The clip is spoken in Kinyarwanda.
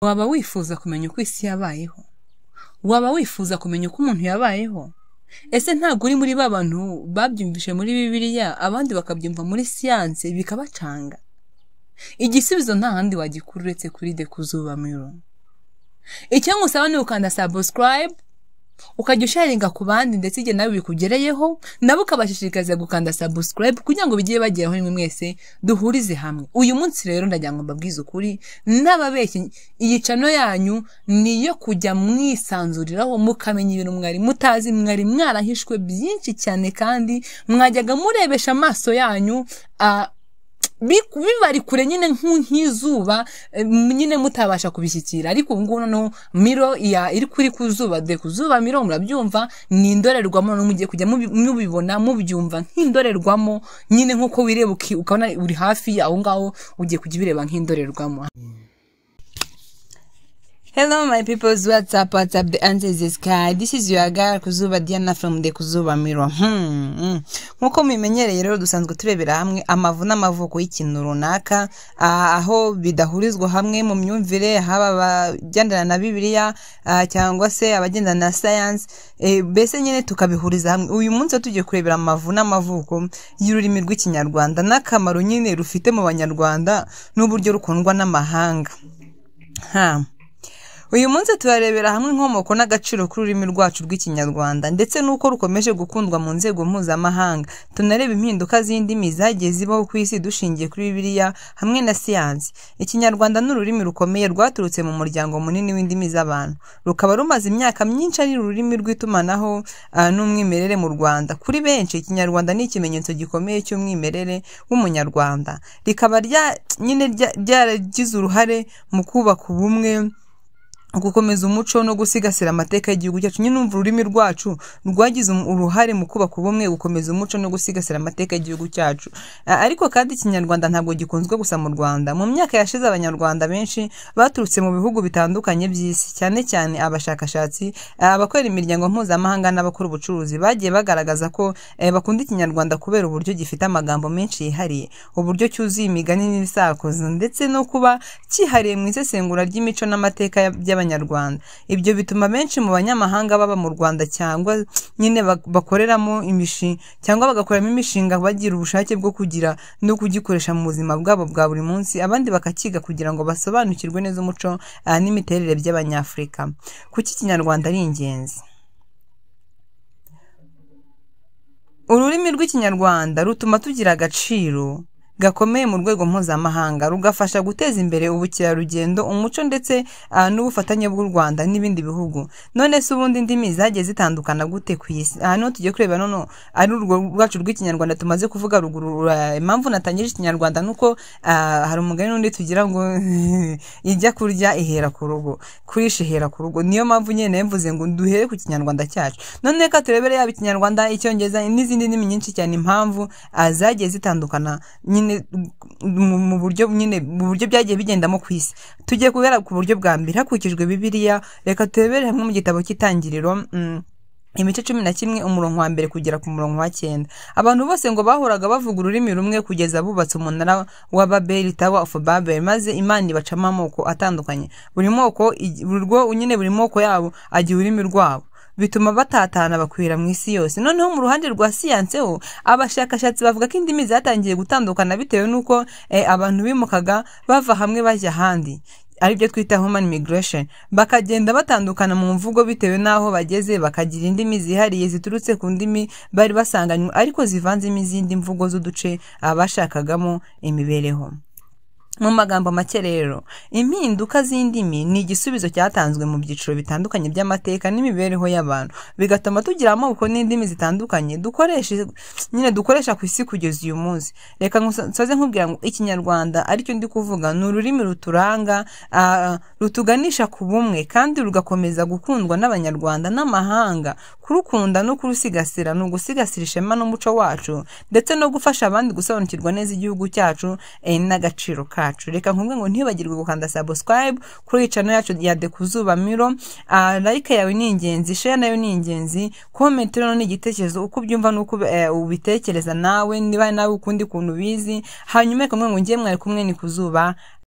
Waba wifuza kumenya uko isi yabayeho? Waba wifuza kumenya uko umuntu yabayeho? Ese ntabwo uri muri ba bantu babyumvishe muri Bibiliya, abandi bakabyumva muri siyanse bikabacanga? Igisubizo nta handi wagikura uretse kuri The Kuzuba Mirror. Icyo ngusaba ni ukanda subscribe, ukajya usharinga ku bandi, ndetse igihe nawe bikugereyeho nabo ukabashishikariza gukanda subscribe kugira ngo bijye bageraho rimwe, mwese duhurize hamwe. Uyu munsi rero ndagira ngo mbabwize ukuri n'ababeshyi, iyi channel yanyu niyo kujya mwisanzuriraho, mukamenya ibintu mwari mutazi, mwari mwarahishwe byinshi cyane, kandi mwajyaga murebesha amaso yanyu bibari kure nyine nk'izuba, nyine mutabasha kubishyikira. Ariko ubu ngubu noneho mirror ya iri kuri Kuzuba, The Kuzuba Mirror, murabyumva, ni indorerwamo. Noneho mugiye kujya mubibona, mubyumva nk'indorerwamo nyine, nk'uko wireba ukabona uri hafi aho ngaho, ugiye kujya ubireba nk'indorerwamo. Hello my peoples, what's up, what's up, the answer is the sky. This is your girl Kuzuba Diana from the Kuzuba Mirror. Nkuko mubimenyereye rero, dusanzwe turebera hamwe amavu n'amavuko y'ikintu runaka, aho bidahurizwa hamwe mu myumvire, haba abagendana na Bibiliya cyangwa se abagendana na science, mbese nyine tukabihuriza hamwe. Uyu munsi rero tugiye kurebera amavu n'amavuko y'ururimi rw'Ikinyarwanda n'akamaro nyine rufite mu Banyarwanda n'uburyo rukundwa n'amahanga. Ha. Uyu munsi turarebera hamwe inkomoko n'agaciro k'ururimi rwacu rw'Ikinyarwanda, ndetse n'uko rukomeje gukundwa mu nzego mpuzamahanga. Tunareba impinduka z'indimi zagiye zibaho ku isi dushingiye kuri Bibiliya hamwe na siyansi. Ikinyarwanda ni ururimi rukomeye rwaturutse mu muryango munini w'indimi z'abantu, rukaba rumaze imyaka myinshi ari ururimi rw'itumanaho n'umwimerere mu Rwanda. Kuri benshi, Ikinyarwanda ni ikimenyetso gikomeye cy'umwimerere w'Umunyarwanda, rikaba nyine ryaragize uruhare mu kubaka ubumwe, gukomeza umuco no gusigasira amateka y'igihugu cyacu. Nyine umva, ururimi rwacu rwagize uruhare mu kubaka ubumwe, gukomeza umuco no gusigasira amateka y'igihugu cyacu. Ariko kandi Ikinyarwanda ntabwo gikunzwe gusa mu Rwanda. Mu myaka yashize, Abanyarwanda benshi baturutse mu bihugu bitandukanye by'isi, cyane cyane abashakashatsi, abakorera imiryango mpuzamahanga n'abakora ubucuruzi, bagiye bagaragaza ko bakunda Ikinyarwanda kubera uburyo gifite amagambo menshi yihariye, uburyo cyuzuye imigani n'ibisakuzo, ndetse no kuba cyihariye mu isesengura ry'imico n'amateka by'Abanyarwanda. Ibyo bituma benshi mu banyamahanga baba mu Rwanda cyangwa nyine bakoreramo imishinga cyangwa bagakoreramo imishinga bagira ubushake bwo kugira no kugikoresha mu buzima bwabo bwa buri munsi, abandi bakakiga kugira ngo basobanukirwe neza umuco n'imiterere by'Abanyafurika. Kuki Ikinyarwanda ari ingenzi? Ururimi rw'Ikinyarwanda rutuma tugira agaciro gakomeye mu rwego mpuzamahanga, rugafasha guteza imbere ubukerarugendo, umuco ndetse n'ubufatanye bw'u Rwanda n'ibindi bihugu. None se ubundi indimi zagiye zitandukana gute ku isi? Aha niho tugiye kureba noneho ari urwo rwacu rw'Ikinyarwanda tumaze kuvuga ruguru. Impamvu natangije Ikinyarwanda nuko hari umugani n'undi tugira ngo ijya kurya ihera ku rugo, kurisha ihera ku rugo. Niyo mpamvu nyine mvuze ngo duhere ku Kinyarwanda cyacu. None reka turebere yaba Ikinyarwanda, Icyongereza n'izindi ndimi nyinshi cyane, impamvu zagiye zitandukana nyine mu buryo byagiye bigendamo ku isi. Tugiye guhera ku buryo bwa mbere hakurikijwe Bibiliya. Reka turebere hamwe mu gitabo cy'Itangiriro, imice 11, umurongo wa 1 kugera ku murongo wa 9. Abantu bose ngo bahoraga bavuga ururimi rumwe kugeza bubatse umunara wa Babeli, Tower of Babel, maze Imana ibacamo amoko atandukanye. Buri moko buri rwo nyine buri moko yabo agira ururimi rwabo, bituma batatana bakwira mu isi yose. Noneho mu ruhande rwa siyanse ho, abashakashatsi bavuga ko indimi zatangiye gutandukana bitewe n'uko abantu bimukaga bava hamwe bajya ahandi, aribyo twita human migration, bakagenda batandukana mu mvugo bitewe n'aho bageze, bakagira indimi zihariye ziturutse ku ndimi bari basanganywe ariko zivanzemo izindi mvugo z'uduce abashakagamo imibereho. Mu magambo make rero, impinduka z'indimi ni igisubizo cyatanzwe mu byiciro bitandukanye by'amateka n'imibereho y'abantu, bigatuma tugira amoko n'indimi zitandukanye dukoresha nyine dukoresha ku isi kugeza uyu munsi. Reka nsoze nkubwira ngo Ikinyarwanda, aricyo ndi kuvuga, ni ururimi ruturanga, rutuganisha ku bumwe kandi rugakomeza gukundwa n'Abanyarwanda n'amahanga. Kurukunda no kurusigasira ni ugusigasira ishema n'umuco wacu, ndetse no gufasha abandi gusobanukirwa neza igihugu cyacu n'agaciro kacu. Reka nkubwe ngo ntibagirwe gukanda subscribe kuri iyi channel yacu ya The Kuzuba Mirror. Like yawe ni ingenzi, share nayo ni ingenzi, comment rero ni igitekerezo, uko ubyumva n'uko ubitekereza nawe, niba nawe ukundi kuntu ubizi. Hanyuma reka ngo ngiye, mwari kumwe ni Kuzuba.